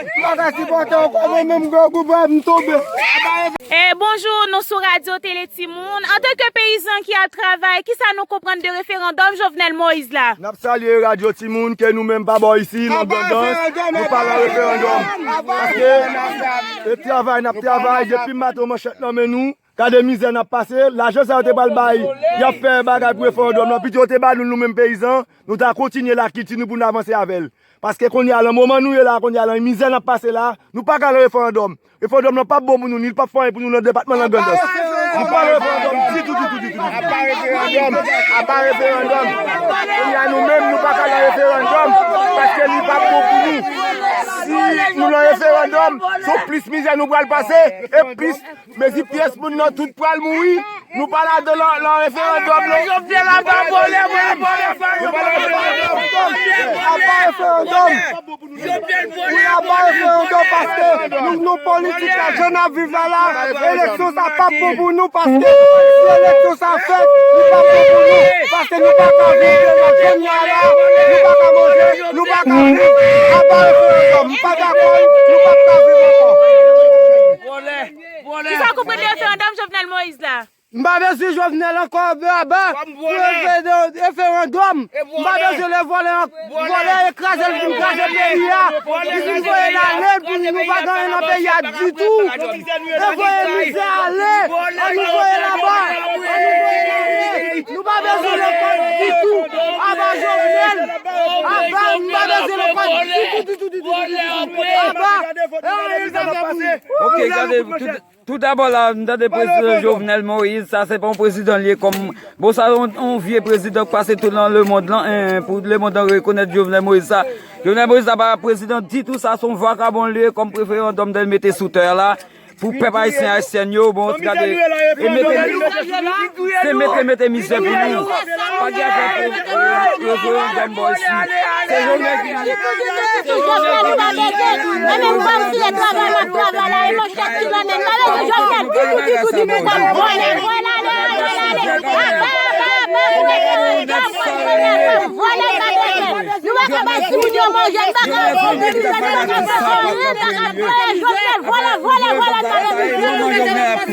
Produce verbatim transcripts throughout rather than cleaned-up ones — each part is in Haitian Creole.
M pa ka sipòte ankò, mwen menm grangou pa m tonbe. E bonjou, nou sou Radyo Tele Timoun. Antanke peyizan ki ap travay, kisa nou konprann de referandòm Jovenel Moïse la? N ap salye Radyo Timoun ke nou menm pa bò isi, nan Grandans, nou pa nan referandòm. Paske e travay n ap travay, depi maten manchèt nan men nou, gade mizè n ap pase, lajan sa yo te pral bay, y ap fè bagay pou referandòm nan, pito yo te ba nou l, nou menm peyizan, nou ta kontinye lakilti nou pou n avanse avè l. Paske kounye a, nan moman nou ye la, kounye a, nan mizè n ap pase la, nou pa ka nan referandòm. Referandòm nan p ap bon pou nou, ni l p ap fè anyen pou nou nan depatman nan Grandans. Nou pa nan referandòm ditou, ditou, ditou, ditou. Apa referandòm, apa referandòm. Kounye a, nou menm, nou pa ka nan referandòm, paske li p ap bon pou nou. Si nou nan referandòm, se plis mizè nou pral pase, e plis mezi pyès moun nan tout pral mouri. Nou pa ladan nan, nan referandòm, non. Jovenel aba vòlè, vòlè, vòlè, vòlè. Aba referandòm. Wi, aba referandòm, paske nou, nou politik la, jan n ap viv la, la, eleksyon sa p ap bon pou nou, paske si eleksyon sa fèt, li p ap bon pou nou, paske nou pa ka viv, kounye a la, nou pa ka manje, nou pa ka viv. Aba referandòm, m pa dakò, nou p ap ka viv ankò. Kisa w konprann de referandòm Jovenel Moïse la? M pa bezwen Jovenel ankò, aba referandòm. M pa bezwen lè vòlè, vòlè e kraze l fin kraze peyi a. Li fin voye l ale, epi nou pa gen anyen nan peyi a ditou. E voye mizè ale, ann voye l aba, ann voye l ale. Nou pa bezwen lekòl ditou. Aba Jovenel. Aba, m pa bezwen lekòl ditou, ditou, ditou, ditou, ditou. Aba, e anyen li pa fè pou nou. Ok, gade, tout, tout dabò la, m tande prezidan Jovenel Moïse, sa se pa yon prezidan li ye kòm, bon, sa yon, yon vye prezidan k pase tout nan lemonn lan, en, pou lemonn lan rekonèt Jovenel Moïse sa. Jovenel Moïse sa pa prezidan ditou, sa se yon vakabon li ye kòm referandòm l mete sou tè la. Pou pèp ayisyen, ayisyèn yo, bon, gade, e mete, se mete, mete mizè pou nou. Pa gen afè pou, e, referandòm bò isi. Se Jovenel ki, se Jovenel ki vini. Mwen menm, m pa retire travay, m ap travay la, e manchèt ki nan men m. Gade Jovenel, ditou, ditou, ditou, kòm vòlè, vòlè, ale, ale, ale, ale. Aba, aba, aba, aba, aba, aba, aba, aba. Vòlè, gade, nou pa ka bay timoun yo manje, nou pa ka mobilize, nou pa ka fè anyen, nou pa ka kreye. Jovenel, vòlè, vòlè, vòlè, gade.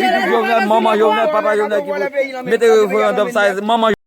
Manman Jovenel, manman Jovenel, papa Jovenel ki pou mete referandòm sa, manman